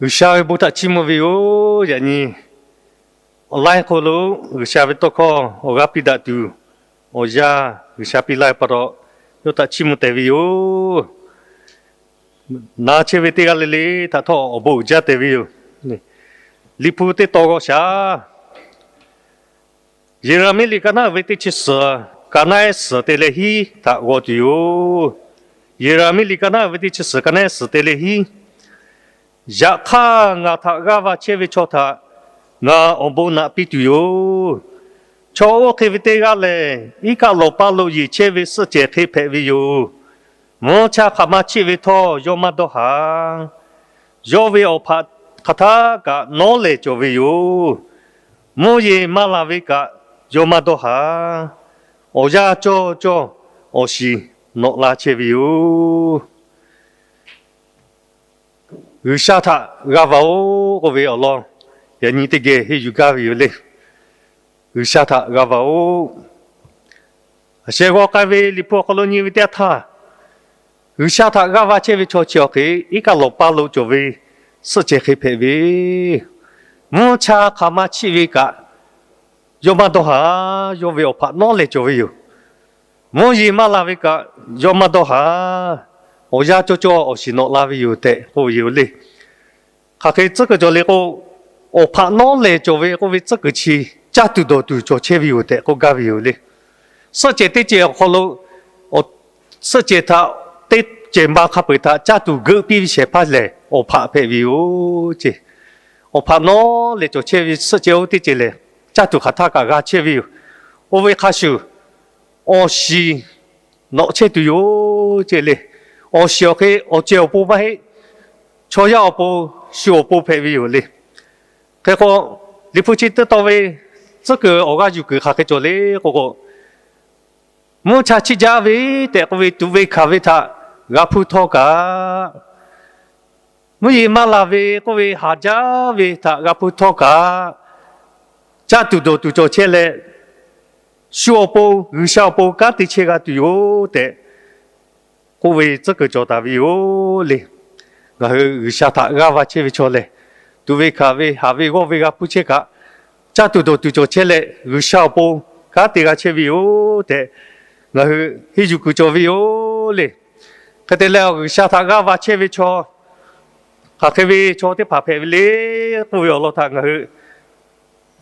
G'uiˬsha ve bon htaꞈ chiˇ mvuh ve yoˬ. Yaꞈ nyi awˬ laiˉ hk'aw lo G'uiˬsha ve tawˇ hkawˇ awˬ g'aˇ piˇ daꞈ tuˬ, awˬ yanˇ G'uiˬsha piˇ laˇ ve pa taw, yawˇ htaꞈ chiˇ mvuh tehˬ ve yoˬ. Na chehˇ ve teˇ g'aˇ le le htaꞈ htawˇ awˬ bon uiˍ jaˇ tehˬ ve yoˬ. Liꞈ hpu teˇ tawn g'aw shaˍ. Yeˍraˍmiˆ liꞈ ka naˉ uiˍ ve teˇ chi suhˍ, ka naˉ ehˉ suhˍ te leh hiˉ htaꞈ g'aw tuˬ yoˬ. Yeˍraˍmiˆ liꞈ ka naˉ uiˍ ve teˇ chi suhˍ, ka naˉ ehˉ suhˍ te leh hiˉ. Yaꞈ hk'aˇ, ngaˬ htaꞈ g'aˇ va chehˇ ve chaw htaꞈ ngaˬ awˬ bon naꞈ piˇ tuˬ yoˬ. Chaw oˇ hk'e ve teˇ g'aˇ lehˬ, iˉ kaˆ lawˬ paˇ lo yeˬ chehˇ ve suhˆ cehˬ hk'e hpehꞈ ve yoˬ. Mvuhˇ cha hk'aˬ ma chiˆ ve htawˇ yawˇ maˇ dawˇ haˍ. Yawˇ ve awˬ hpaꞈ hk'aˬ htaˆ kaꞈ nawˉ lehˍ cawˬ ve yoˬ. Mvuhˇ yeˬ maˇ laˬ ve kaꞈ yawˇ maˇ dawˇ haˍ. Awˬ yanˇ cawˇ cawˇ awˬ shiˍ nawꞈ la chehˇ ve yoˬ. G'uiˬsha htaꞈ g'aˇ va-oˆ k'oˆ ve awˬ lawn, yaꞈ nyi teˇ geh henˇ yuˬ gaˇ ve yoˬ le. G'uiˬsha htaꞈ g'aˇ va-oˆ. Aˬ sheh g'aw k'ai ve Liꞈ hpu awˬ hk'aw lo nyi ve teˇ yanˇ htaˇ, G'uiˬsha htaꞈ g'aˇ va chehˇ ve chaw chi awˬ hk'e iˉ kaˆ lawˬ paˇ lo cawˬ ve suhˆ cehˬ hk'e hpehꞈ ve, mvuhˇ cha hk'aˬ ma chiˆ ve kaꞈ yawˇ maˇ dawˇ haˍ. Yawˇ ve awˬ hpaꞈ nawˉ lehˍ cawˬ ve yoˬ. Mvuhˇ yeˬ maˇ laˬ ve kaꞈ yawˇ maˇ dawˇ haˍ. Awˬ yanˇ cawˇ cawˇ awˬ shiˍ nawꞈ la ve yoˬ tehꞈ k'oˆ ve yoˬ le. Hk'aˬ hk'e tcuhˉ kuiˬ cawˬ le k'o, awˬ hpaꞈ nawˉ lehˍ cawˬ ve k'oˆ ve tcuhˉ kuiˬ chi caˇ tuˬ dawˬ tuˬ cawˬ chehˇ ve yoˬ tehꞈ k'oˆ gaˇ ve yoˬ le. Suhˆ cehˬ teˇ cehˬ awˬ hk'aw lo, suhˆ cehˬ htaꞈ, teˇ cehˬ ma hk'a peu-eˬ htaꞈ caˇ tuˬ geuꞈ piˇ ve shehˍ hpaˇ lehˬ, awˬ hpaꞈ hpehꞈ ve yoˬ ce. Awˬ hpaꞈ nawˉ lehˍ cawˬ chehˇ ve suhˆ cehˬ oˇ teˇ cehˬ lehˬ, caˇ tuˬ hk'aˬ htaˆ kaꞈ g'a chehˇ ve yoˬ. Oˇ ve hk'a shuˍ, awˬ shiˍ nawꞈ chehˇ tuˬ yoˬ ce le. Awˬ shiˍ awˬ hk'e awˬ cehˬ awˬ pon maˇ heˆ. Chaw yaˇ awˬ pon, shu awˬ pon hpehꞈ ve yoˬ le. Hk'e k'o, Liꞈ hpu chi teˇ tawn ve tcuhˉ kuiˬ awˬ g'aˇ yuˬ kuiˬ hk'aˬ hk'e cawˬ le k'o k'o, mvuhˇ cha chiˆ jaˇ ve tehꞈ k'oˆ ve tuꞈ ve hkanˍ ve htaꞈ g'a hpuˇ htawˇ kaꞈ, mvuhˇ yeˬ maˇ laˬ ve k'oˆ ve haˍ jaˇ ve htaꞈ g'a hpuˇ htawˇ kaꞈ, caˇ tuˬ dawˬ tuˬ cawˬ chehˇ leh, shu awˬ pon G'uiˬsha awˬ pon kanˉ te chehˇ g'a tuˬ yoˬ tehꞈ k'oˆ ve tcuhˉ kuiˬ cawˬ taˍ ve yoˬ le. Ngaˬ hui G'uiˬsha htaꞈ g'aˇ va chehˇ ve chaw lehˬ, tuꞈ ve hkanˍ ve haˍ ve g'awˇ ve g'a hpuˇ chehˇ kaꞈ, caˇ tuˬ dawˬ tuˬ cawˬ chehˇ leh G'uiˬsha awˬ pon kanˉ te g'a chehˇ ve yoˬ tehꞈ ngaˬ hui henˇ yuˬ kuiˬ cawˬ ve yoˬ le. Hk'e te leh, G'uiˬsha htaꞈ g'aˇ va chehˇ ve chaw hk'aˬ hk'e ve chaw teˇ hpaˍ hpehꞈ ve le k'oˆ ve awˬ lawn htaꞈ ngaˬ hui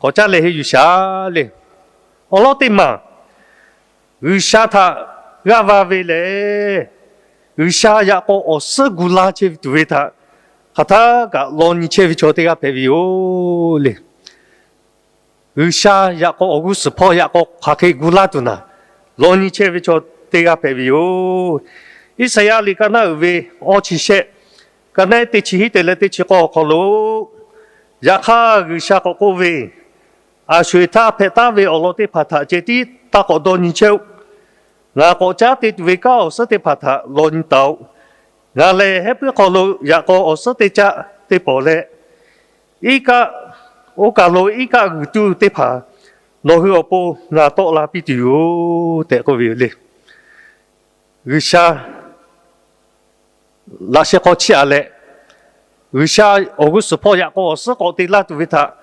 k'awꞈ caˉ leh henˇ yuˬ shaˍ le. Awˬ lawn teˇ maˬ, G'uiˬsha htaꞈ g'aˇ va ve lehˬ, G'uiˬsha yaꞈ k'aw awˬ suhˉ gu laˇ chehˇ ve tuˬ ve htaꞈ hk'aˬ htaˆ kaꞈ law nyi chehˇ ve chaw teˇ g'aˇ hpehꞈ ve yoˬ le. G'uiˬsha yaꞈ k'aw awˬ g'uˇ suhˍ hpawˇ yaꞈ k'aw hk'aˬ hk'e gu laˇ tuˬ naˍ, law nyi chehˇ ve chaw teˇ g'aˇ hpehꞈ ve yoˬ. Iˉsaˍyaˆ liꞈ ka naˉ uiˍ ve awˇ chi shehˆ, ka naˉ teˇ chi hiˉ te leh teˇ chi k'awˇ awˬ hk'aw lo, yaꞈ hk'aˇ G'uiˬsha k'awꞈ k'oˆ ve, Aˬ sho-eˬ htaˇ hpehꞈ taˉ ve awˬ lawn teˇ hpaˍ htaꞈ ceh tiˉ taˇ k'awꞈ dawˇ nyi chehˇ-oˆ. Ngaˬ k'awꞈ caˉ te tuˬ ve kanˉ awˬ suhˉ teˇ hpaˍ htaꞈ law nyi taˍ-oꞈ. Ngaˬ lehˬ, hehˉ puiˉ hk'aw lo yaꞈ k'aw awˬ suhˉ teˇ caˆ te pawˍ leh, iˉ kaˆ, oˇ kaˬ lo iˉ kaˆ g'uiˬ tuˇ teˇ hpaˍ nawˬ hui awˬ pon ngaˬ tawˆ la piˇ tuˬ yoˬ tehꞈ k'oˆ ve yoˬ le. G'uiˬsha laꞈ sheh hk'aw chiˇ aꞈ leh, G'uiˬsha awˬ g'uˇ suhˍ hpawˇ yaꞈ k'aw awˬ suhˉ k'awꞈ te laˇ tuˬ ve htaꞈ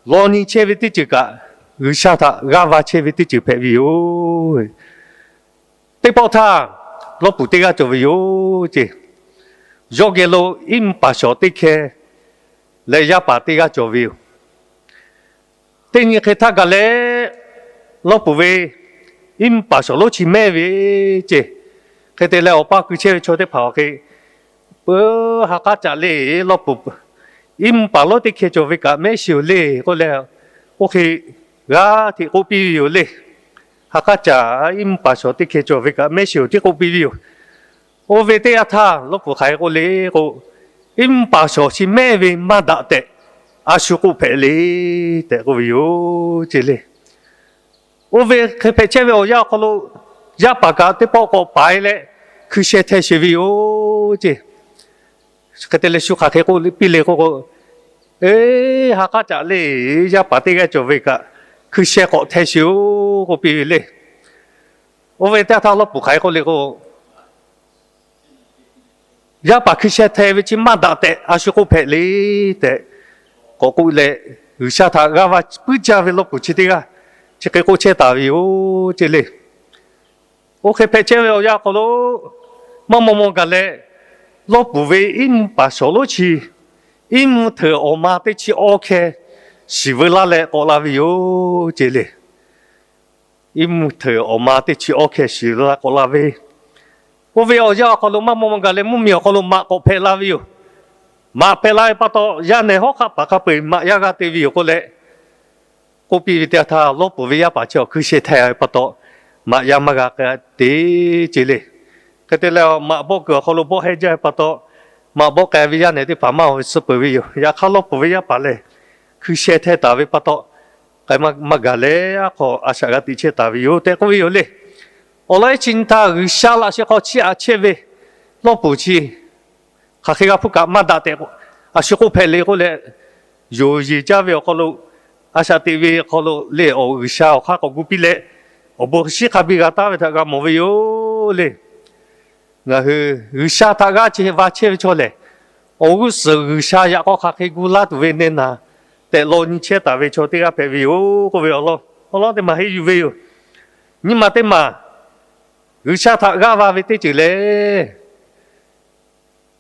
law nyi chehˇ ve teˇ ceuˬ kaꞈ, G'uiˬsha htaꞈ g'aˇ va chehˇ ve teˇ ceuˬ hpehꞈ ve yoˬ. Teˇ pawˆ htaˇ, lawˇ puˍ teˇ g'aˇ cawˬ ve yoˬ ce. Yawˇ geh lo iˉ mvuhˇ paˍ shawˍ teˇ hkeh leh yaˇ paˍ teˇ g'aˇ cawˬ ve yoˬ. Teˇ nyi hk'e htaˇ gaˬ leh, lawˇ puˍ ve iˉ mvuhˇ paˍ shawˍ lonˉ chi mehˆ ve ce. Hk'e te leh, awˬ pa ku chehˇ ve chaw teˇ hpaˍ awˬ hk'e, Peuˬ, ha k'aˉ caꞈ le, lawˇ puˍ iˉ mvuhˇ paˍ lonˉ teˇ hkeh cawˬ ve kaꞈ mehˆ sheˍ-oˬ le k'oˆ leh, oˇ hk'e g'aˇ hteꞈ k'oˆ piˇ ve yoˬ le. Ha k'aˉ caꞈ, iˉ mvuhˇ paˍ shawˍ teˇ hkeh cawˬ ve kaꞈ mehˆ sheˍ-oˬ hteˇ k'oˆ piˇ ve yoˬ. Oˇ ve teˇ yanˇ htaˇ, lawˇ puˍ hk'aˬ hk'e k'oˆ le k'o, Iˉ mvuhˇ paˍ shawˍ chi mehˆ ve maˇ daꞈ tehꞈ, a shu k'oˆ hpehꞈ le tehꞈ k'oˆ ve yoˬ ce le. Oˇ ve hk'e hpehꞈ chehˇ ve awˬ yanˇ awˬ hk'aw lo, yaˇ paˍ kaꞈ teˇ pawˆ k'awꞈ paiˍ leh, hkui sheh hteh sheˍ ve yoˬ ce. Hk'e te leh, shu hk'aˬ hk'e k'oˆ piˇ le k'oˆ k'o, Eˇ, ha k'aˉ caꞈ le, yaˇ paˍ teˇ g'aˇ cawˬ ve kaꞈ, hkui sheh k'awꞈ hteh sheˍ-oˬ k'oˆ piˇ ve le. Oˇ ve teˇ yanˇ htaˇ, lawˇ puˍ hk'aˬ hk'e k'oˆ le k'o, Yaˇ paˍ hkui sheh hteh ve chi maˇ daꞈ tehꞈ a shu k'oˆ hpehꞈ le tehꞈ k'awꞈ k'oˆ leh, G'uiˬsha htaꞈ g'aˇ va puiˉ jaˇ ve lawˇ puˍ chi teˇ g'aˇ chi hk'e k'oˆ chehˇ taˍ ve yoˬ ceˇ le. Oˇ hk'e hpehꞈ chehˇ ve awˬ yanˇ hk'aw lo, maˇ maw maw gaˬ leh, lawˇ puˍ ve iˉ mvuhˇ paˍ shawˍ lonˉ chi iˉ mvuhˇ hteuꞈ awˬ ma teˇ chi awˇ hkeh shiˍ veu laˇ leh k'awꞈ la ve yoˬ ceˇ le. Iˉ mvuhˇ hteuꞈ awˬ ma teˇ chi awˇ hkeh shiˍ veu laˇ k'awꞈ la ve, oˇ ve awˬ yanˇ awˬ hk'aw lo maˇ maw maw gaˬ leh mvuhˇmiˬ awˬ hk'aw lo maꞈ k'awꞈ hpehꞈ la ve yoˬ. Maꞈ hpehꞈ la ve pa taw, yaˇ nehˬ hawˉ hk'aˆ paˍ hk'a peu-eˬ maꞈ yaˇ g'a te ve yoˬ k'oˆ leh k'oˆ piˇ ve teˇ yanˇ htaˇ, lawˇ puˍ ve yaˇ paˍ chi awˬ hkui sheh hteh ve pa taw, maꞈ yaˇ maˇ g'a k'ai te ceˇ le. Hk'e te leh, maꞈ bawˆ kuiˬ awˬ hk'aw lo bawˆ hehnˇ jaˇ ve pa taw, maꞈ bawˆ k'ai ve yaˇ nehˬ teˇ hpaˍ maˇ awˬ ve suh peuˬ ve yoˬ. Yaꞈ hk'aˇ, lawˇ puˍ ve yaˇ paˍ lehˬ, hkui sheh hteh taˍ ve pa taw, k'ai maˇ gaˬ leh, aˉ hk'aw a shaꞈ g'a teꞈ chehˇ taˍ ve yoˬ tehꞈ k'oˆ ve yoˬ le. Awˬ lawn chi nyi htaˇ, G'uiˬsha laꞈ sheh hk'aw chiˇ aꞈ chehˇ ve lawˇ puˍ chi hk'aˬ hk'e g'a hpuˇ kaꞈ maˇ daꞈ tehꞈ a shu k'oˆ hpehꞈ le k'oˆ leh, yonˍ yeˬ jaˇ ve awˬ hk'aw lo, a shaꞈ teꞈ ve hk'aw lo le, awˬ G'uiˬsha awˬ hk'aˇ k'awꞈ gu piˇ leh, awˬ bon shinˉ hk'a biˇ g'a taˉ ve htaꞈ g'a mawˬ ve yoˬ le. Ngaˬ hui G'uiˬsha htaꞈ g'aˇ va chehˇ ve chaw lehˬ, awˬ g'uˇ suhˍ G'uiˬsha yaꞈ k'aw hk'aˬ hk'e gu laˇ tuˬ ve neh naˍ tehꞈ law nyi chehˇ taˍ ve chaw teˇ g'aˇ hpehꞈ ve yoˬ k'oˆ ve awˬ lawn, awˬ lawn teˇ maˬ henˇ yuˬ ve yoˬ. Nyi ma teˇ maˬ, G'uiˬsha htaꞈ g'aˇ va ve teˇ ceuˬ lehˬ,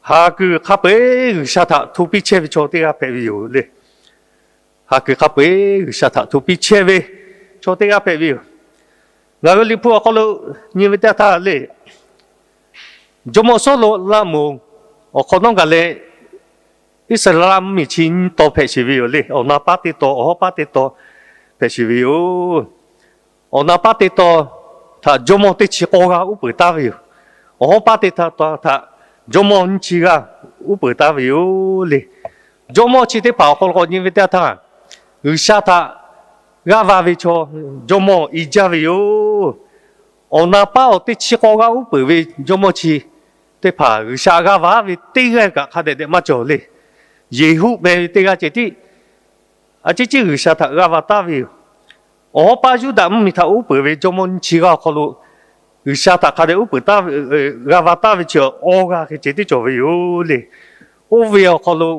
haˍ kuiˬ hk'a peu-eˬ G'uiˬsha htaꞈ hto piˇ chehˇ ve chaw teˇ g'aˇ hpehꞈ ve yoˬ le. Haˍ kuiˬ hk'a peu-eˬ G'uiˬsha htaꞈ hto piˇ chehˇ ve chaw teˇ g'aˇ hpehꞈ ve yoˬ. Ngaˬ hui Liꞈ hpu awˬ hk'aw lo nyi ve teˇ yanˇ htaˇ le, jawˇmawˇ Sawˉlaꞈmonˍ awˬ hk'awꞈ nawˉ gaˬ leh, Iˉsaˍreˍlaˆ mvuhˇmiˬ chi nyiˇ taw hpehꞈ sheˍ ve yoˬ le. Awˬ na paˉ teˇ taw, awˬ hawˉ paˉ teˇ taw hpehꞈ sheˍ ve yoˬ. Awˬ na paˉ teˇ taw htaꞈ jawˇmawˇ teˇ chi k'awˇ g'aˇ uˉ peunˍ taˍ ve yoˬ. Awˬ hawˉ paˉ teˇ taw htaꞈ jawˇmawˇ nyiˇ chi g'aˇ uˉ peunˍ taˍ ve yoˬ le. Jawˇmawˇ chi teˇ hpaˍ awˬ hk'aw lo k'awꞈ nyi ve teˇ yanˇ htaˇ, G'uiˬsha htaꞈ g'aˇ va ve chaw jawˇmawˇ i jaˇ ve yoˬ. Awˬ na paˉ awˬ teˇ chi k'awˇ g'aˇ uˉ peunˍ ve jawˇmawˇ chi teˇ hpaˍ G'uiˬsha g'aˇ va ve teˇ g'aˇ kaꞈ hk'a dehꞈ dehꞈ maˇ cawˬ le. Yeˍhuˆ meh ve teˇ g'aˇ ceh tiˉ, a ciˉ ciˉ G'uiˬsha htaꞈ g'aˇ va taˍ ve yoˬ. Awˬ hawˉ paˉ Yuˇdaꞈ mvuhˇmiˬ htaꞈ uˉ peunˍ ve jawˇmawˇ nyiˇ chi g'aˇ awˬ hk'aw lo, G'uiˬsha htaꞈ hk'a dehꞈ uˉ peunˍ taˍ, g'aˇ va taˍ ve chi awˇ g'aˇ hk'e ceh tiˉ cawˬ ve yoˬ le. Oˇ ve awˬ hk'aw lo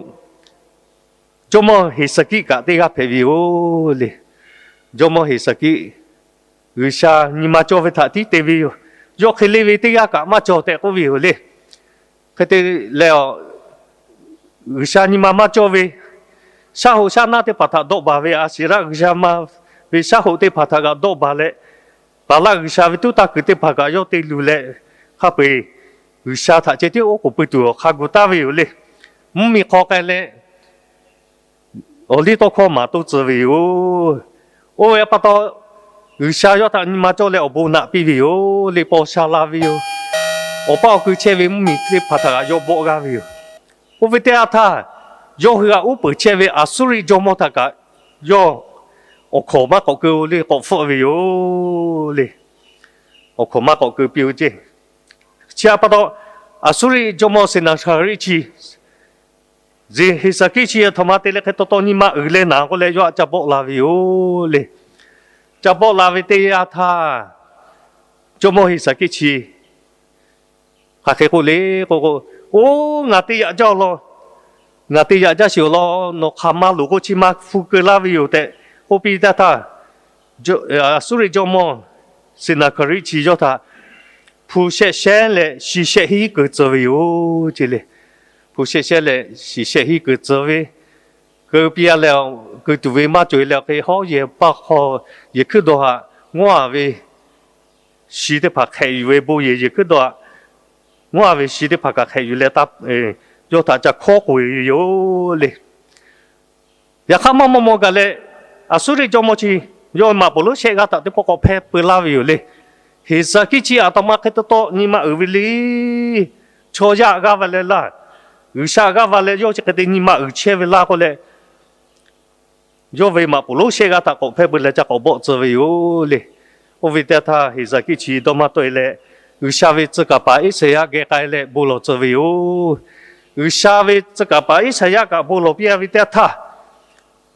jawˇmawˇ Heˍsaˍkiˆ kaꞈ teˇ g'aˇ hpehꞈ ve yoˬ le. Jawˇmawˇ Heˍsaˍkiˆ G'uiˬsha nyi ma cawˇ ve htaꞈ tiˉ te ve yoˬ. Yawˇ hk'e le ve teˇ g'aˇ kaꞈ maˇ cawˬ tehꞈ k'oˆ ve yoˬ le. Hk'e te leh, G'uiˬsha nyi ma maˇ cawˇ ve, shaˉ hoꞈ shaˉ naˉ teˇ hpaˍ htaꞈ dawˆ baˬ ve, Aˍseˍraˆ g'uiˬsha ma ve shaˉ hoꞈ teˇ hpaˍ htaꞈ kaꞈ dawˆ baˬ leh, Baˍlaˆ g'uiˬsha ve tuˉ taˇ kuiˬ teˇ hpaˍ kaꞈ yawˇ te luˬ leh, hk'a peu-eˬ G'uiˬsha htaꞈ ceh tiˉ oˉ k'oˍ pui tuˬ awˬ hk'a gu taˍ ve yoˬ le. Mvuhˇmiˬ hk'aw k'ai leh, awˬ liˇ tawˇ hkawˇ maˍ toˇ tcuh ve yoˬ. Oˇ ve pa taw, G'uiˬsha yawˇ htaꞈ nyi ma cawˇ leh awˬ bon naꞈ piˇ ve yoˬ le. Paw sha la ve yoˬ. Awˬ paˇ awˬ kui chehˇ ve mvuhˇmiˬ teˇ hpaˍ htaꞈ kaꞈ yawˇ bawˆ g'aˇ ve yoˬ. Oˇ ve teˇ yanˇ htaˇ, yawˇ hui htaꞈ uˉ peunˍ chehˇ ve Aˍsuˇriˆ jawˇmawˇ htaꞈ kaꞈ yawˇ awˬ hkawnˍ maˇ k'awꞈ keu-o le k'awꞈ hpfuhˆ ve yoˬ le. Awˬ hkawnˍ maˇ k'awꞈ keu piˇ-o ceˇ. Chi htaꞈ pa taw, Aˍsuˇriˆ jawˇmawˇ Seˍnaˍhkaˍriˆ chi, Heˍsaˍkiˆ chi aˬ htoꞈ ma te leh hk'e taw taw nyi ma uiˍ leh naˍ k'oˆ leh yawˇ htaꞈ ca bawˆ la ve yoˬ le. Ca bawˆ la ve teˇ yanˇ htaˇ, jawˇmawˇ Heˍsaˍkiˆ chi hk'aˬ hk'e k'oˆ le k'o, Oˇ, ngaˬ te yaꞈ jaˇ-o law. Ngaˬ te yaꞈ jaˇ sheˍ-o law. Nawˬ hk'aˬ ma loˍ k'o chi ma hpu keu laˇ ve yoˬ tehꞈ k'oˆ piˇ taˇ htaˇ, Aˍsuˇriˆ jawˇmawˇ Seˍnaˍhkaˍriˆ chi yawˇ htaꞈ hpu shehˆ shehnˉ leh shi shehˆ hinˉ keu tcuh ve yoˬ ceˇ le. Hpu shehˆ shehnˉ leh shi shehˆ hinˉ keu tcuh ve, keu piˇ-a leh, keu tuˬ ve maˇ cawˬ-e leh, awˬ hk'e hawˉ yehˬ paˇ hk'aw yehˬ hkuiˉ dawˬ htaꞈ ngawˉ-a ve shi teˇ hpaˍ hk'ehꞈ yuˬ ve bon yehˬ yehˬ hkuiˉ dawˬ htaꞈ ngawˉ-a ve shi teˇ hpaˍ kaꞈ hk'ehꞈ yuˬ leh, yawˇ htaꞈ ca hkawˉ k'oꞈ-e ve yoˬ le. Yaꞈ hk'aˇ, maˇ maw maw gaˬ leh, Aˍsuˇriˆ jawˇmawˇ chi yawˇ maꞈ poˍ lonˉ shehˆ g'aˇ htaꞈ teˇ pawˆ k'awꞈ hpehˇ peu laˇ ve yoˬ le. Heˍsaˍkiˆ chi aˬ htoꞈ ma hk'e taw taw nyi ma uiˍ ve le. Chaw yaˇ g'aˇ va leh laˇ, G'uiˬsha g'aˇ va leh yawˇ chi hk'e te nyi ma uiˍ chehˇ ve laˇ k'oˆ leh, yawˇ ve maꞈ poˍ lonˉ shehˆ g'aˇ htaꞈ k'awꞈ hpehˇ peu leh ca k'awꞈ bawˆ tcuh ve yoˬ le. Oˇ ve teˇ yanˇ htaˇ, Heˍsaˍkiˆ chi dawˇ maˇ tawˆ-e leh, G'uiˬsha ve tcuh kaˍ paˍ Iˉsaˍyaˆ geh k'ai leh bon lawˬ tcuh ve yoˬ. G'uiˬsha ve tcuh kaˍ paˍ Iˉsaˍyaˆ kaꞈ bon lawˬ piˇ-a ve teˇ yanˇ htaˇ,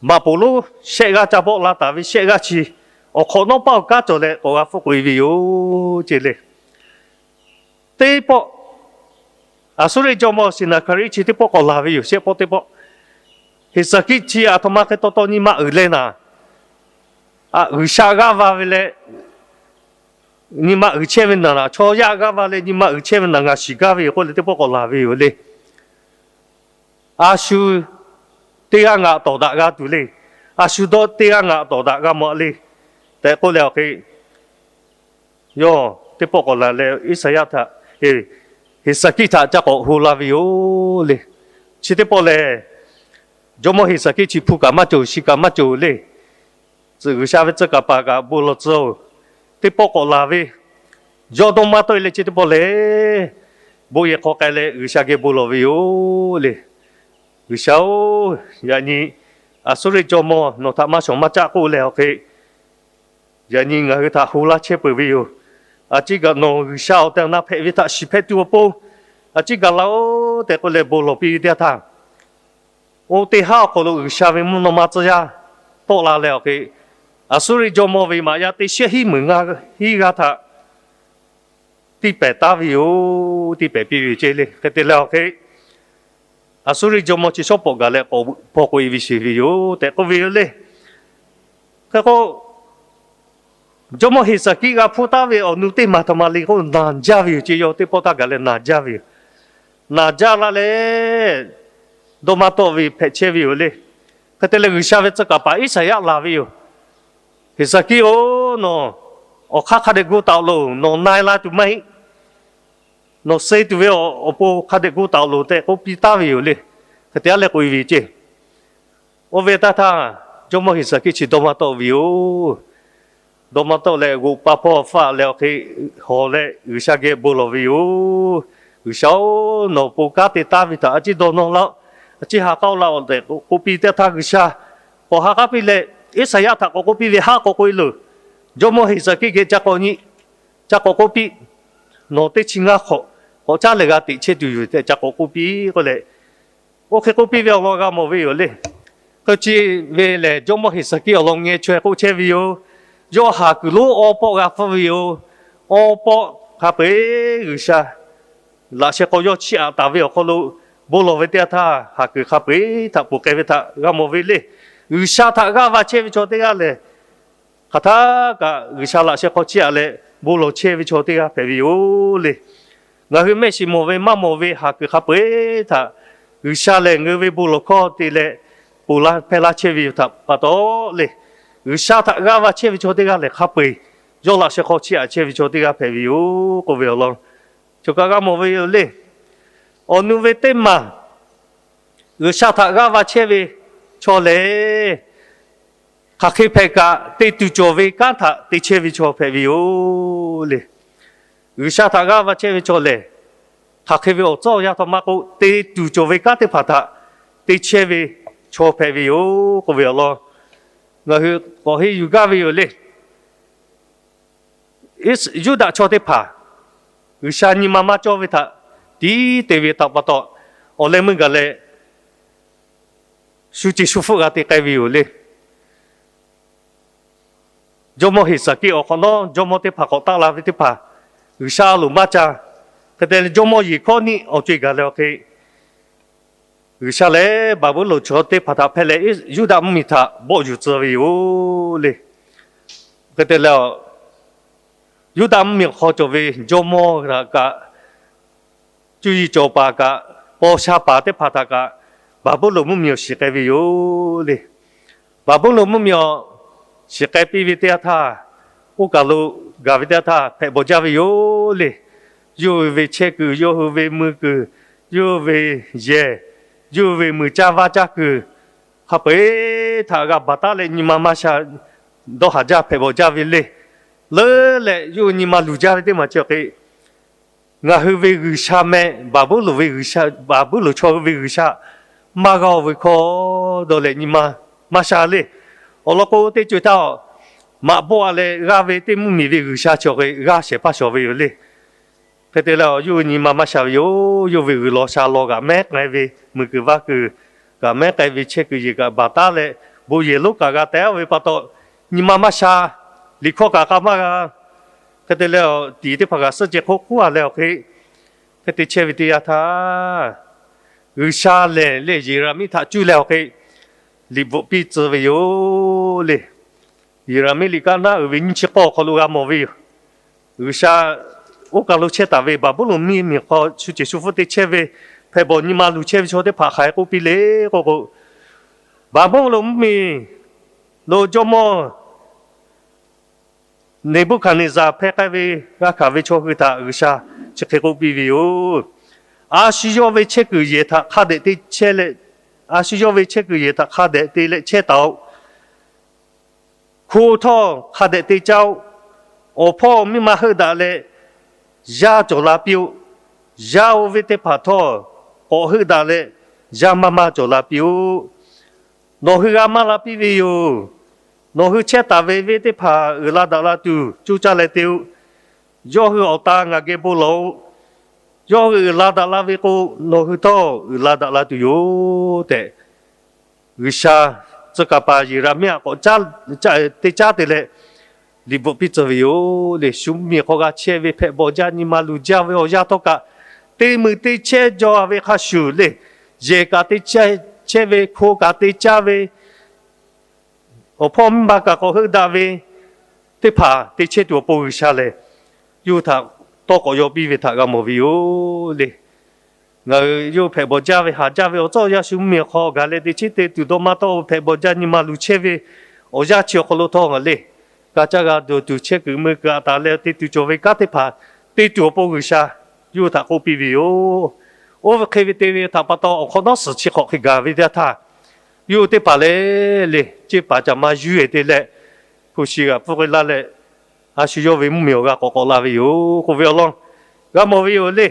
maꞈ poˍ lonˉ shehˆ g'aˇ ca bawˆ la taˍ ve shehˆ g'aˇ chi awˬ hk'awꞈ nawˉ paˇ awˬ kanˉ cawˬ leh k'awꞈ g'a hpfuhˆ k'oꞈ-e ve yoˬ ceˇ le. Teˇ pawˆ Aˍsuˇriˆ jawˇmawˇ Seˍnaˍhkaˍriˆ chi teˇ pawˆ k'awꞈ laˬ ve yoˬ. Shehˆ pawˆ teˇ pawˆ, Heˍsaˍkiˆ chi aˬ htoꞈ ma hk'e taw taw nyi ma uiˍ leh naˍ, G'uiˬsha g'aˇ va ve leh nyi ma uiˍ chehˇ ve naˍ, chaw yaˇ g'aˇ va leh nyi ma uiˍ chehˇ ve naˍ ngaˬ shiˍ gaˇ ve yoˬ k'oˆ leh teˇ pawˆ k'awꞈ laˬ ve yoˬ le. A shu teˇ g'aˇ ngaˬ tawˍ daꞈ g'a tuˬ le. A shu dawˇ teˇ g'aˇ ngaˬ tawˍ daꞈ g'a mawˬ le tehꞈ k'oˆ leh awˬ hk'e, yawˇ teˇ pawˆ k'awꞈ laˬ leh Iˉsaˍyaˆ htaꞈ, Heˍsaˍkiˆ htaꞈ ca k'awꞈ hu la ve yoˬ le. Chi teˇ pawˆ lehˬ, jawˇmawˇ Heˍsaˍkiˆ chi hpu kaꞈ maˇ cawˬ, shi kaꞈ maˇ cawˬ le. Tcuhꞈ G'uiˬsha ve tcuh kaˍ paˍ kaꞈ bon lawˬ tcuh-oˬ. Teˇ pawˆ k'awꞈ laˬ ve, yawˇ dawˇ maˇ tawˆ e leh chi teˇ pawˆ lehˬ, bon yehˬ hk'aw k'ai leh G'uiˬsha geh bon lawˬ ve yoˬ le. G'uiˬsha-oˬ, yaꞈ nyi Aˍsuˇriˆ jawˇmawˇ nawˬ htaꞈ maˇ shawˍ maˇ caˆ k'oˆ leh awˬ hk'e, yaꞈ nyi ngaˬ hui htaꞈ hu laˇ chehˇ peuˬ ve yoˬ. A ciˉ kaꞈ nawˬ G'uiˬsha awˬ tehˬ awˬ na hpehꞈ ve htaꞈ shiˍ hpehꞈ tuˬ awˬ pon, a ciˉ gaˬ la-oˬ tehꞈ k'oˆ leh bon lawˬ piˇ ve teˇ yanˇ htaˇ, oˇ teˇ haˉ awˬ hk'aw lo G'uiˬsha ve mvuhˇ naw ma tcuh yaˇ tawˆ la leh awˬ hk'e, Aˍsuˇriˆ jawˇmawˇ ve maꞈ yaˇ teˇ shehˆ hiˉ meunˍ ngaˇ hiˉ g'aˇ htaꞈ tiˇ pehˍ taˉ ve yoˬ. Tiˇ pehˍ piˇ ve yoˬ ceˇ le. Hk'e te leh awˬ hk'e, Aˍsuˇriˆ jawˇmawˇ chi shawˉ pawˍ gaˬ leh k'awꞈ paw k'oꞈ e ve sheˍ ve yoˬ tehꞈ k'oˆ ve yoˬ le. Hk'e k'o, jawˇmawˇ Heˍsaˍkiˆ g'a hpuˇ taˉ ve awˬ nu teˇ maˬ htaꞈ ma le k'o naˬ jaˇ ve yoˬ ceˇ. Yawˇ teˇ pawˆ htaˇ gaˬ leh naˬ jaˇ ve yoˬ. Naˬ jaˇ la leh, dawˇ maˇ tawˆ ve hpehꞈ chehˇ ve yoˬ le. Hk'e te leh G'uiˬsha ve tcuh kaˍ paˍ Iˉsaˍyaˆ laˬ ve yoˬ. Heˍsaˍkiˆ-oˬ, nawˬ awˬ hk'aˇ hk'a dehꞈ gu taˍ-oꞈ loˬ. Nawˬ na e la tuˬ maˇ heˆ. Nawˬ suh tuˬ ve awˬ pon hk'a dehꞈ gu taˍ-oꞈ loˬ tehꞈ k'oˆ piˇ taˉ ve yoˬ le. Hk'e te a leh k'oꞈ e ve ceˇ. Oˇ ve teˇ htaˇ, jawˇmawˇ Heˍsaˍkiˆ chi dawˇ maˇ tawˆ ve yoˬ. Dawˇ maˇ tawˆ leh g'oꞈ pa hpawˇ faˆ leh awˬ hk'e hawˬ leh G'uiˬsha geh bon lawˬ ve yoˬ. G'uiˬsha-oˬ, nawˬ pon kanˉ te taˉ ve htaꞈ a ciˉ dawˇ nawˇ laˇ-oˆ, a ciˉ ha k'aˉ-oˆ laˇ-oˆ tehꞈ k'oˆ piˇ teˇ htaˇ, G'uiˬsha k'awꞈ ha k'aˉ piˇ leh, Iˉsaˍyaˆ htaꞈ k'awꞈ k'oˆ piˇ ve, Haˉ k'awꞈ k'oꞈ e loˬ. Jawˇmawˇ Heˍsaˍkiˆ geh ca k'awꞈ nyi, ca k'awꞈ k'oˆ piˇ. Nawˬ teˇ chi ngaˇ hk'awꞈ k'awꞈ caˉ leh g'a teꞈ chehˇ tuˬ yoˬ tehꞈ ca k'awꞈ k'oˆ piˇ k'oˆ leh, oˇ hk'e k'oˆ piˇ ve awˬ lawn g'a mawˬ ve yoˬ le. Hk'e chi ve lehˬ, jawˇmawˇ Heˍsaˍkiˆ awˬ lawn ngeh chaweh k'oˆ chehˇ ve yoˬ. Yawˇ haˍ kuiˬ lonˉ awˇ pawˆ g'a hpfuhˇ ve yoˬ. Awˇ pawˆ hk'a peu-eˬ G'uiˬsha laꞈ sheh hk'aw yawˇ chiˇ aꞈ taˍ ve awˬ hk'aw lo bon lawˬ ve teˇ yanˇ htaˇ, haˍ kuiˬ hk'a peu-eˬ htaꞈ ponˬ k'ai ve htaꞈ g'a mawˬ ve le. G'uiˬsha htaꞈ g'aˇ va chehˇ ve chaw teˇ g'aˇ lehˬ, hk'aˬ htaˇ kaꞈ G'uiˬsha laꞈ sheh hk'aw chiˇ aꞈ leh bon lawˬ chehˇ ve chaw teˇ g'aˇ hpehꞈ ve yoˬ le. Ngaˬ hui mehˆ shiˍ mawˬ ve maˇ mawˬ ve haˍ kuiˬ hk'a peu-eˬ htaꞈ G'uiˬsha lehˬ ngaˬ hui ve bon lawˬ hkawˇ te leh ponˬ laˇ hpehˇ laˇ chehˇ ve yoˬ htaꞈ pa taw le, G'uiˬsha htaꞈ g'aˇ va chehˇ ve chaw teˇ g'aˇ lehˬ hk'a peu-eˬ yawˇ laꞈ sheh hk'aw chiˇ aꞈ chehˇ ve chaw teˇ g'aˇ hpehꞈ ve yoˬ k'oˆ ve awˬ lawn choˬ kaꞈ g'a mawˬ ve yoˬ le. Awˬ nu ve teˇ maˬ, G'uiˬsha htaꞈ g'aˇ va chehˇ ve chaw lehˬ, hk'aˬ hk'e hpehꞈ kaꞈ te tuˬ cawˬ ve kanˉ htaꞈ te chehˇ ve chaw hpehꞈ ve yoˬ le. G'uiˬsha htaꞈ g'aˇ va chehˇ ve chaw lehˬ, hk'aˬ hk'e ve awˬ tcuhˉ awˬ yanˇ htaꞈ maˇ k'oˆ, te tuˬ cawˬ ve kanˉ teˇ hpaˍ htaꞈ te chehˇ ve chaw hpehꞈ ve yoˬ k'oˆ ve awˬ lawn ngaˬ hui k'awꞈ henˇ yuˬ gaˇ ve yoˬ le. Yuˇdaꞈ chaw teˇ hpaˍ G'uiˬsha nyi ma maˇ cawˇ ve htaꞈ tiˉ te ve htaꞈ pa taw, awˬ leh meuˇ gaˬ leh shu ceˬ shu hpfuhˆ g'a te k'ai ve yoˬ le. Jawˇmawˇ Heˍsaˍkiˆ awˬ hk'awꞈ nawˉ jawˇmawˇ teˇ hpaˍ k'awꞈ taˆ la ve teˇ hpaˍ G'uiˬsha a loˍ maˇ ca. Hk'e te leh jawˇmawˇ Yeˍhkawˇniˆ awˬ co-e gaˬ leh awˬ hk'e, G'uiˬsha lehˬ Baˍbuˍlonˍ chaw teˇ hpaˍ htaꞈ hpehˇ leh Yuˇdaꞈ mvuhˇmiˬ htaꞈ bawˆ yuˬ tcuh ve yoˬ le. Hk'e te leh, Yuˇdaꞈ mvuhˇmiˬ awˬ hk'aw cawˬ ve jawˇmawˇ htaꞈ kaꞈ, cuˇ yiˍ cawˬ paˍ kaꞈ, paw sha paˍ teˇ hpaˍ htaꞈ kaꞈ Baˍbuˍlonˍ mvuhˇmiˬ awˬ shiˍ k'ai ve yoˬ le. Baˍbuˍlonˍ mvuhˇmiˬ awˬ shiˍ k'ai piˇ ve teˇ yanˇ htaˇ, oˇ kaˬ lo gaˬ ve teˇ yanˇ htaˇ hpehꞈ bawˬ jaˇ ve yoˬ le. Yawˇ hui ve chehˇ kuiˬ, yawˇ hui ve mui kuiˬ, yawˇ hui ve yehˬ, yawˇ hui ve muiˬ caˇ vaˇ caˇ kuiˬ, hk'a peu-eˬ htaꞈ g'a baˬ taˉ leh nyi ma maˇ sha dawˇ haˍ jaˇ hpehꞈ bawˬ jaˇ ve le. Leuˉ leh yawˇ hui nyi ma luˬ jaˇ ve teˇ maˬ chi awˬ hk'e, ngaˬ hui ve G'uiˬsha meh, Baˍbuˍlonˍ ve G'uiˬsha, Baˍbuˍlonˍ chaw hui ve G'uiˬsha maˇ g'a-oˬ ve hkawˇ dawˇ leh nyi ma maˇ sha le. Awˬ lawn k'o, teˇ co-e htaˇ maꞈ bawˆ-a leh g'aˇ ve teˇ mvuhˇmiˬ ve G'uiˬsha chi awˬ hk'e g'aˇ shehˍ hpaˇ shawˍ ve yoˬ le. Hk'e te leh, yawˇ hui nyi ma maˇ sha ve yoˬ. Yawˇ hui ve g'uiˬ law sha law kaꞈ mehˉ k'ai ve, muiˬ kuiˬ vaˇ kuiˬ kaꞈ mehˉ k'ai ve, chehˇ kuiˬ yehˬ kaꞈ baˬ taˉ leh bon yehˬ lonˉ kaꞈ g'a teh-a ve pa taw, nyi ma maˇ sha, liꞈ hkawˇ kaꞈ k'a maˇ g'a. Hk'e te leh, tiˍ teˇ hpaˍ kaꞈ suhˆ ceh hk'oˆ k'oˆ-a leh awˬ hk'e, hk'e te chehˇ ve teˇ yanˇ htaˇ, G'uiˬsha lehˬ le Yeˍraˍmiˆ htaꞈ cuˇ leh awˬ hk'e liꞈ bvuhꞈ piˇ tcuh ve yoˬ le. Yeˍraˍmiˆ liꞈ kaˉ naˉ uiˍ ve nyiˇ chi k'awˇ awˬ hk'aw lo g'a mawˬ ve yoˬ. G'uiˬsha oˇ kaˬ lo chehˇ taˍ ve Baˍbuˍlonˍ mvuhˇmiˬ hk'aw shu ceˬ shu hpfuhˆ te chehˇ ve hpehꞈ bawˬ nyi ma luˬ chehˇ ve chaw teˇ hpaˍ hk'aˬ hk'e k'oˆ piˇ le k'oˆ k'o, Baˍbuˍlonˍ mvuhˇmiˬ lo jawˇmawˇ Neˍbuˆhkaˍneˍzaˍ hpeh k'ai ve g'a hkanˍ ve chaw hui htaꞈ G'uiˬsha chi hk'e k'oˆ piˇ ve yoˬ. A shu yawˇ ve chehˇ kuiˬ yehˬ htaꞈ hk'a dehꞈ te chehˇ leh, a shu yawˇ ve chehˇ kuiˬ yehˬ htaꞈ hk'a dehꞈ te leh chehˇ taˍ-oꞈ. Hko htawˇ hk'a dehꞈ te caˇ-oˆ. Awˬ hpawˇ miˇ ma heuˆ daꞈ leh yaˇ cawˬ la piˇ-oˆ. Yaˇ oˇ ve teˇ hpaˍ htawˇ k'awꞈ heuˆ daꞈ leh yaˇ maˇ maˇ cawˬ la piˇ-oˆ. Nawˬ hui g'a maˇ la piˇ ve yoˬ. Nawˬ hui chehˇ taˍ ve venˇ teˇ hpaˍ uiˍ la daꞈ la tuˬ coˇ caˇ leh te-o. Yawˇ hui awˬ ta ngaˬ geh bon lawˬ-oꞈ. Yawˇ hui uiˍ la daꞈ la ve k'o, nawˬ hui htawˇ uiˍ la daꞈ la tuˬ yoˬ tehꞈ, G'uiˬsha tcuh kaˍ paˍ Yeˍraˍmiˆ htaꞈ k'awꞈ te caˉ te leh liꞈ bvuhꞈ piˇ tcuh ve yoˬ le. Shu mvuhˇmiˬ hk'aw g'a chehˇ ve hpehꞈ bawˬ jaˇ nyi ma luˬ jaˇ ve awˬ yanˇ htawˇ kaꞈ, te muiˬ te chehˇ jaw ve hk'a shuˍ le, yehˬ kaꞈ te chehˇ ve, hko kaꞈ te caˇ ve, awˬ hpawˇ miˇ ma kaꞈ k'awꞈ heuˆ daꞈ ve teˇ hpaˍ te chehˇ tuˬ awˬ pon G'uiˬsha lehˬ, yawˇ hui htaꞈ tawˇ k'awꞈ yaw piˇ ve htaꞈ g'a mawˬ ve yoˬ le. Ngaˬ hui yawˇ hui hpehꞈ bawˬ jaˇ ve haˍ jaˇ ve awˬ tcuhˉ awˬ yanˇ shu mvuhˇmiˬ hk'aw gaˬ leh te chehˇ te tuˬ dawˇ maˇ tawˆ hpehꞈ bawˬ jaˇ nyi ma luˬ chehˇ ve awˬ yanˇ chi awˬ hk'aw lo htawˇ ngaˬ le, g'a caˇ g'a dawˬ tuˬ chehˇ kuiˬ meu kuiˬ a taˍ leh te tuˬ cawˬ ve kanˉ teˇ hpaˍ te tuˬ awˬ pon G'uiˬsha yawˇ hui htaꞈ k'oˆ piˇ ve yoˬ. Oˇ ve hk'e ve te ve htaꞈ pa taw awˬ hk'awꞈ nawˉ suhˍ chi hk'awꞈ hk'e gaˬ ve teˇ yanˇ htaˇ, yawˇ hui teˇ hpaˍ le le ceˇ paˍ caˬ ma yuˇ-e te leh, hpu shi g'a pfuhˇ k'ai laˇ leh, a shu yawˇ ve mvuhˇmiˬ awˬ g'a k'awꞈ k'awꞈ la ve yoˬ k'oˆ ve awˬ lawn g'a mawˬ ve yoˬ le.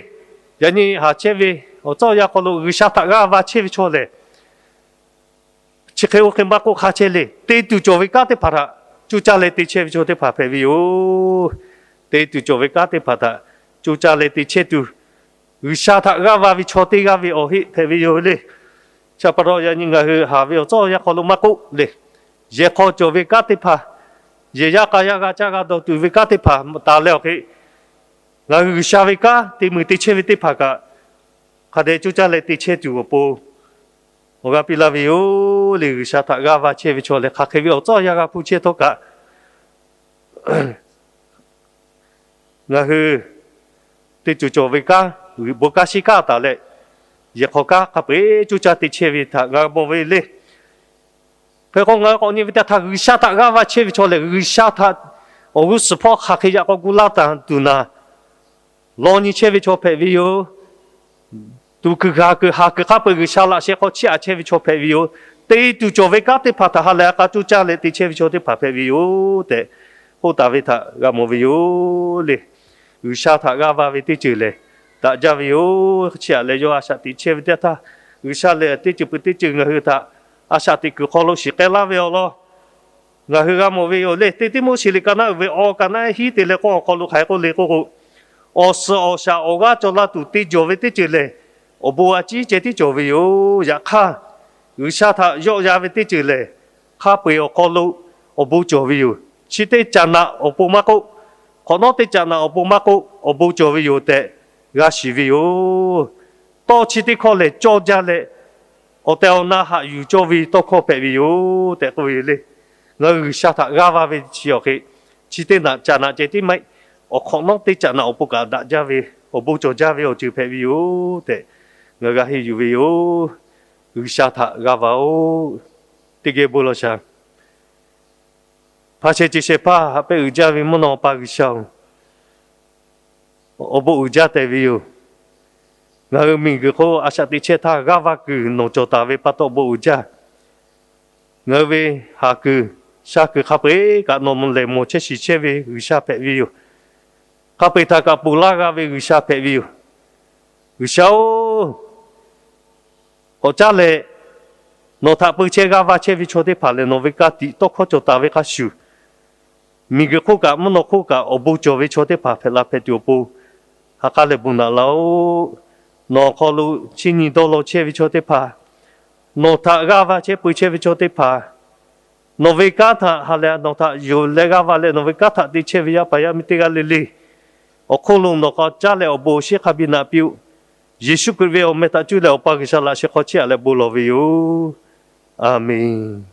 Yaꞈ nyi haˍ chehˇ ve awˬ tcuhˉ awˬ yanˇ hk'aw lo G'uiˬsha htaꞈ g'aˇ va chehˇ ve chaw lehˬ, chi hk'e oˇ hk'e maˇ k'oˆ hk'a chehˇ le. Te tuˬ cawˬ ve kanˉ teˇ hpaˍ htaꞈ coˇ caˇ leh te chehˇ ve chaw teˇ hpaˍ hpehꞈ ve yoˬ. Te tuˬ cawˬ ve kanˉ teˇ hpaˍ htaꞈ coˇ caˇ leh te chehˇ tuˬ, G'uiˬsha htaꞈ g'aˇ va ve chaw teˇ g'aˇ ve awˬ heˆ hpehꞈ ve yoˬ le. Chi pa taw yaꞈ nyi ngaˬ hui haˍ ve awˬ tcuhˉ awˬ yanˇ hk'aw lo maˇ k'oˆ le, yehˬ hk'aw cawˬ ve kanˉ teˇ hpaˍ, yehˬ yaˇ k'a yaˇ g'a caˇ g'a dawˬ tuˬ ve kanˉ teˇ hpaˍ taˍ leh awˬ hk'e, ngaˬ hui G'uiˬsha ve kanˉ te muiˬ te chehˇ ve teˇ hpaˍ kaꞈ, hk'a dehꞈ coˇ caˇ leh te chehˇ tuˬ awˬ pon awˬ g'a piˇ laˇ ve yoˬ le. G'uiˬsha htaꞈ g'aˇ va chehˇ ve chaw lehˬ, hk'aˬ hk'e ve awˬ tcuhˉ awˬ yanˇ g'a hpuˇ chehˇ htawˇ kaꞈ, ngaˬ hui te tuˬ cawˬ ve kanˉ, g'uiˬ bon kanˉ shiˉ kanˉ taˍ leh, yehˬ hk'aw kanˉ hk'a peu-eˬ coˇ caˇ te chehˇ ve htaꞈ g'a mawˬ ve le. Hk'e k'o, ngaˬ hui k'awꞈ nyi ve teˇ htaˇ G'uiˬsha htaꞈ g'aˇ va chehˇ ve chaw lehˬ, G'uiˬsha htaꞈ awˬ g'uˇ suhˍ hpawˇ hk'aˬ hk'e yaꞈ k'aw gu laˇ taˍ tuˬ naˍ, law nyi chehˇ ve chaw hpehꞈ ve yoˬ. Tuˬ kuiˬ g'a kuiˬ haˍ kuiˬ hk'a peu-eˬ G'uiˬsha laꞈ sheh hk'aw chiˇ aꞈ chehˇ ve chaw hpehꞈ ve yoˬ. Te tuˬ cawˬ ve kanˉ teˇ hpaˍ htaꞈ ha lehˬ a k'a coˇ caˇ leh te chehˇ ve chaw teˇ hpaˍ hpehꞈ ve yoˬ tehꞈ k'oˆ taˍ ve htaꞈ g'a mawˬ ve yoˬ le. G'uiˬsha htaꞈ g'aˇ va ve teˇ ceuˬ lehˬ, daꞈ jaˇ ve yoˬ. Chiˇ aꞈ leh yawˇ a shaꞈ teꞈ chehˇ ve teˇ htaˇ, G'uiˬsha lehˬ teˇ ceuˬ peuˬ teˇ ceuˬ ngaˬ hui htaꞈ a shaꞈ teꞈ kuiˬ hk'aw lo shiˍ k'ai laˇ ve awˬ lawn ngaˬ hui g'a mawˬ ve yoˬ le. Teˇ Tiˆmoˉseˍ liꞈ ka naˉ uiˍ ve awˬ ka naˉ hiˉ te leh k'oˆ awˬ hk'aw lo hk'aˬ hk'e k'oˆ le k'oˆ k'o, awˬ suhˍ awˬ shaˍ awˬ g'aˇ cawˬ la tuˬ te jawˬ ve teˇ ceuˬ lehˬ, awˬ bon a ciˉ ceh tiˉ cawˬ ve yoˬ. Yaꞈ hk'aˇ, G'uiˬsha htaꞈ yawˆ yan ve teˇ ceuˬ lehˬ, hk'a peu-eˬ awˬ hk'aw lo awˬ bon cawˬ ve yoˬ. Chi teˇ caꞈ naꞈ awˬ pon maˇ k'oˆ, hk'awꞈ nawˉ teˇ caꞈ naꞈ awˬ pon maˇ k'oˆ, awˬ bon cawˬ ve yoˬ tehꞈ g'a shiˍ ve yoˬ. Tawˇ chi teˇ hkawˇ lehˬ cawˇ jaˇ leh, awˬ tehˬ awˬ na haꞈ yuˬ cawˇ ve tawˇ hkawˇ hpehꞈ ve yoˬ tehꞈ k'oˆ ve le. Ngaˬ hui G'uiˬsha htaꞈ g'aˇ va ve chi awˬ hk'e, chi teˇ naꞈ caꞈ naꞈ ceh tiˉ maˇ heˆ, awˬ hk'awꞈ nawˉ teˇ caꞈ naꞈ awˬ pon kaꞈ daꞈ jaˇ ve, awˬ bon cawˬ jaˇ ve awˬ ceuˬ hpehꞈ ve yoˬ tehꞈ ngaˬ hui g'a henˇ yuˬ ve yoˬ. G'uiˬsha htaꞈ g'aˇ va-oˬ. Teˇ geh bon lawˬ shaˍ. Hpaˇ sheh ce sheh hpaˇ haꞈ pehnˇ uiˍ jaˇ ve mvuhˇ naw pa G'uiˬsha-oˬ, awˬ bon uiˍ jaˇ tehꞈ ve yoˬ. Ngaˬ hui miˬguiˬ hk'oˆ a shaꞈ teꞈ chehˇ htaˇ g'aˇ va kuiˬ nawˬ cawˬ taˍ ve pa taw bon uiˍ jaˇ. Ngaˬ hui ve haˍ kuiˬ, sha kuiˬ hk'a peu-eˬ kaꞈ nawˬ lehˬ mawˬ chehˇ shiˍ chehˇ ve G'uiˬsha hpehꞈ ve yoˬ. Hk'a peu-eˬ htaꞈ kaꞈ ponˬ laˇ g'a ve G'uiˬsha hpehꞈ ve yoˬ. G'uiˬsha-oˬ, k'awꞈ caˉ leh nawˬ htaꞈ peu chehˇ g'aˇ va chehˇ ve chaw teˇ hpaˍ lehˬ, nawˬ ve ka tiꞈ tawˇ hkawˇ cawˬ taˍ ve hk'a shuˍ, miˬguiˬ hk'oˆ kaꞈ mvuhˇ naw hk'oˆ kaꞈ awˬ bon cawˬ ve chaw teˇ hpaˍ hpehꞈ la hpehꞈ tuˬ awˬ pon, ha k'aˉ leh bon naꞈ laˇ-oˆ. Nawˬ awˬ hk'aw lo chiˇ nyi dawˇ law chehˇ ve chaw teˇ hpaˍ, nawˬ htaꞈ g'aˇ va chehˇ peu chehˇ ve chaw teˇ hpaˍ, nawˬ ve kanˉ htaꞈ ha leh nawˬ htaꞈ yonˍ leh g'aˇ va leh nawˬ ve kanˉ htaꞈ te chehˇ ve yaˇ paˍ yaˇ miˇ teˇ g'aˇ le le, awˬ hk'oˆ lo nawˬ k'a caˇ leh awˬ bon awˬ shinˉ hk'a biˇ naꞈ piˇ-oˆ. Yeˍsuˆ Hkriꞈ ve awˬ meh htaꞈ cuˇ leh Awˬ pa G'uiˬsha laꞈ sheh hk'aw chiˇ aꞈ leh bon lawˬ ve yoˬ. A menˬ.